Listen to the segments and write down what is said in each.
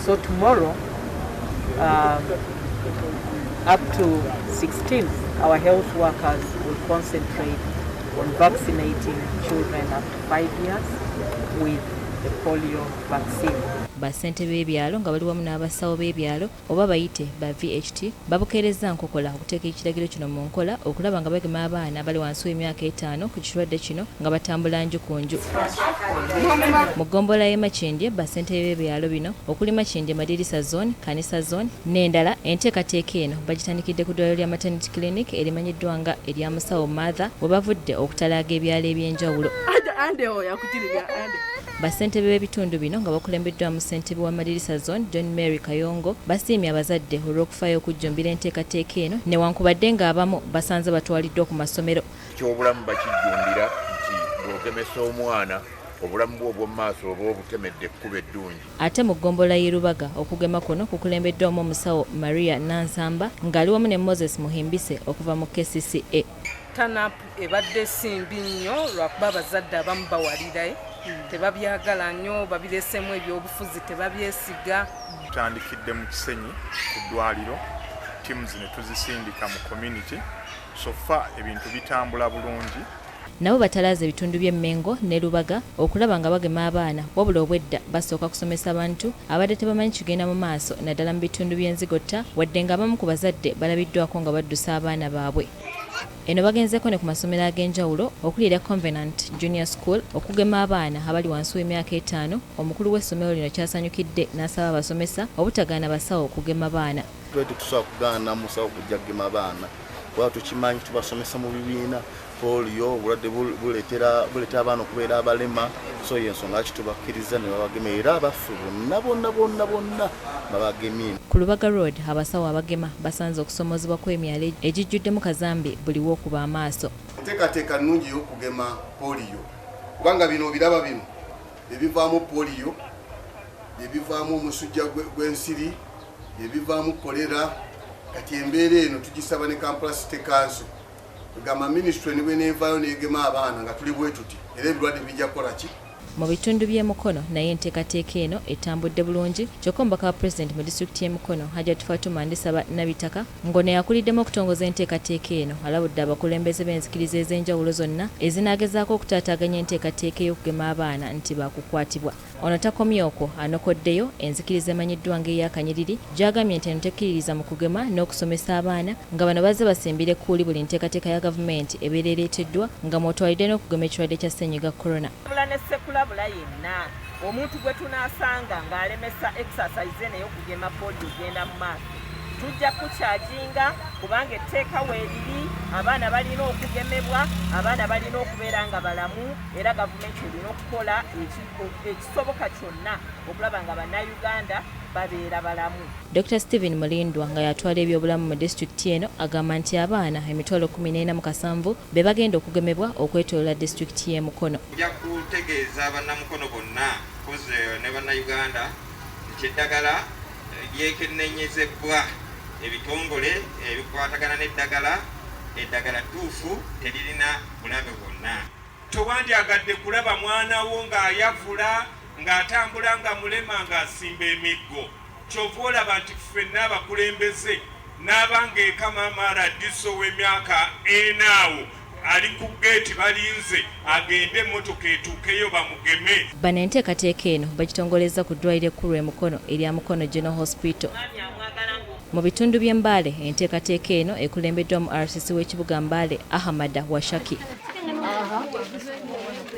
So tomorrow, up to 16th, our health workers will concentrate on vaccinating children up to 5 years with the polio vaccine. Bassentebe b'ebyalo nga bali wamu n'abasawo b'ebyalo oba bayite ba VHT babukeerezza nkokola okuteeka ekiragiro kino mu nkola okulaba nga bagema abaana abali wansi w'emyaka 5 ku kirwadde kino nga batambula nju ku nju. Mu ggombolola y'e Makindye, bassentebe b'ebyalo bino okuli Makindye Madirisa Zone, Kanisa Zone n'endala, enteekateeka eno bagitandikidde ku ddwaliro lya Maternity Clinic erimanyiddwa nga erya Musawo Martha, we bavudde okutalaaga ebyalo eby'enjawulo. Bassentebe b'ebitundu bino nga bakulembeddwamu ssentebe wa Madirisa Zone, John Mary Kayongo, basiimye abazadde olw'okufaayo okujjumbira enteekateeka eno newankubadde ng'abamu basanze batwaliddwa ku masomero. Kyobulamu bakijjumbira nti bw'ogemesa omwana, obulamu bwe obw'omu maaso oba obutemedde ekkubo eddungi. Ate mu ggombolola y'e Lubaga, okugema kuno kukulembeddwamu omusawo Maria Nansamba ng'ali wamu ne Moses Muhimbise okuva mu KCCA. Turn-up ebadde si mbi nnyo lwakuba abazadde abamu bawalira, tebabyagala nnyo, babireseemu ebyobufuzi, tebabyesiga. Tutandikidde mu Kisenyi ku ddwaliro, teams ne tuzisindika mu community. So far ebintu bitambula bulungi. Nabo batalaaze ebitundu by'e Mmengo ne Lubaga okulaba nga bagema abaana, wabula obwedda basooka kusomesa bantu abadde tebamanyi kigenda mu maaso, naddala mu bitundu by'enzigotta, wadde ng'abamu ku bazadde balabiddwako nga baddusa abaana baabwe. Eno bagenzeko ne ku masomero ag'enjawulo okuli erya Covenant Junior School okugema abaana abali wansi w'emyaka 5. Omukulu w'essomero lino kyasanyukidde n'asaba abasomesa obutagaana basawo okugema baana. Tuba tetusobola kugaana musawo kujja kugema baana kuba tukimanyi tubasomesa mu bibiina polio obulwadde buleetera abaana okubeera abalema, so yensonga lwaki tubakkiriza ne babagema era abaffe bonna bonna bonna bonna babagemye. Ku Lubaga Road, abasawo abagema basanze okusomozebwa kw'emyalo egijjuddemu kazambi buli w'okuba amaaso. Enteekateeka nnungi ey'okugema poliyo kubanga bino obiraba, bino ebivaamu poliyo, ebivaamu omusujja gw'ensiri, ebivaamu kolera. Kati embeera eno tugisaba ne Kampala City Council egamba minisitule ne bweneevaayo negema abaana nga tuli bwe tuti, era ebirwadde bijja kukola ki? Mu bitundu by'e Mukono naye enteekateeka eno etambudde bulungi, kyokka omubaka wa pulezidenti mu disitulikiti y'e Mukono, Hajat Fatuma Ndisaba Nabitaka, ng'ono yakuliddemu okutongoza enteekateeka eno, alabudde abakulembeze b'enzikiriza ez'enjawulo zonna ezinaagezaako okutaataaganya enteekateeka ey'okugema abaana nti baakukwatibwa. Ono takomye okwo, anokoddeyo enzikiriza emanyiddwa ng'ey'akanyiriri gy'agambye nti eno tekkiririza mu kugema n'okusomesa abaana, nga bano bazze basimbira ekkuuli buli nteekateeka ya gavumenti ebeera ereeteddwa nga mw'otwalidde n'okugema ekirwadde kya ssennyiga Corona. Bula ne sekulabula yenna omuntu gwe tunaasanga ng'alemesa exercise eno ey'okugema polio genda mu maaso, tujja kucharginga kubanga etteeka weeriri. Abaana balina okugemebwa, abaana balina okubeera nga balamu, era gavumenti erina okukola ekisoboka kyonna okulaba nga Bannayuganda babeera balamu. Dr Stephen Mulindwa nga yatwala ebyobulamu mu disitulikiti eno agamba nti abaana 147,000 be bagenda okugemebwa okwetoolola disitulikiti y'e Mukono. Nja kutegeeza Bannamukono bonna koze ne Bannayuganda nti eddagala lyekenneenyezebwa ebitongole ebikwatagana n'eddagala. Eddagala ttuufu, teririna bulabe bwonna. Tewandyagadde kulaba mwana wo ng'ayavula, ng'atambula nga mulema, ng'asimba emiggo. Kyova olaba nti ffenna abakulembeze n'abanga eka maama Radiso w'emyaka 4 awo ali ku geeti, balinze agende emmotoka etuukeyo bamugeme. Bano enteekateeka eno bagitongolezza ku ddwaliro ekkulu e Mukono erya Mukono General Hospital. Mu bitundu by'e Mbale, enteekateeka eno ekulembeddwa mu RCC w'ekibuga Mbale, Ahamada Washaki.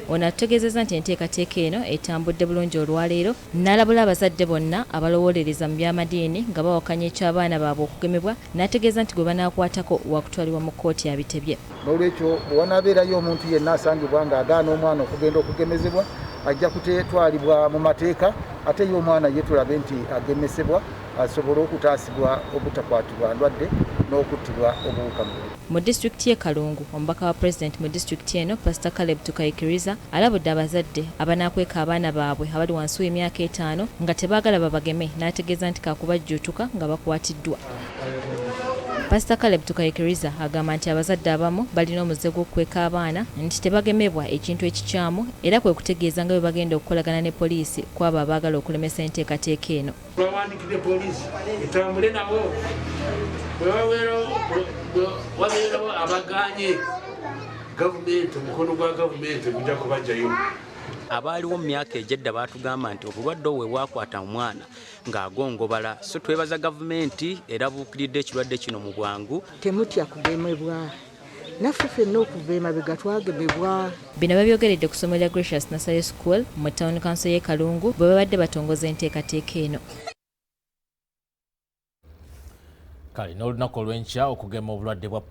Ono atutegeezezza nti enteekateeka eno etambudde bulungi olwaleero, n'alabula abazadde bonna abalowoolereza mu by'amadiini nga bawakanya eky'abaana baabwe okugemebwa, n'ategeeza nti gwe banaakwatako wakutwalibwa mu kkooti abitebye. N'olwekyo bwe wanaabeerayo omuntu yenna asangibwa ng'agaana omwana okugenda okugemezebwa, ajja kutwalibwa mu mateeka, ate ye omwana ye tulabe nti agemesebwa asobole okutaasibwa obutakwatibwa ndwadde n'okuttibwa obuwuka mu Mu disitulikiti y'e Kalungu, omubaka wa pulezidenti mu disitulikiti eno, Pasita Caleb Tukaikiriza, alabudde abazadde abanaakweka abaana baabwe abali wansi w'emyaka 5 nga tebaagala babageme, n'ategeeza nti kaakubajjuutuka nga bakwatiddwa. Pasita Caleb Tukaikiriza agamba nti abazadde abamu balina omuze gw'okukweka abaana nti tebagemebwa ekintu ekikyamu era kwe kutegeeza nga bwe bagenda okukolagana ne poliisi ku abo abaagala okulemesa enteekateeka eno. Twawandikidde poliisi etambule nabo bwe wabeerawo abagaanye gavumenti omukono gwa gavumenti gujja kubajjayo. Abaaliwo mu myaka egy'edda baatugamba nti obulwadde obwo bwe bwakwata omwana ng'agongobala, so twebaza gavumenti erabuukiridde ekirwadde kino mu bwangu. Temutya kugemebwa, naffe ffenna okuva emabega twagemebwa. Bino babyogeredde ku ssomero lya Gracious Nursery School mu Town Council y'e Kalungu bwe babadde batongoza enteekateeka eno. Kale n'olunaku olw'enkya okugema obulwadde bwa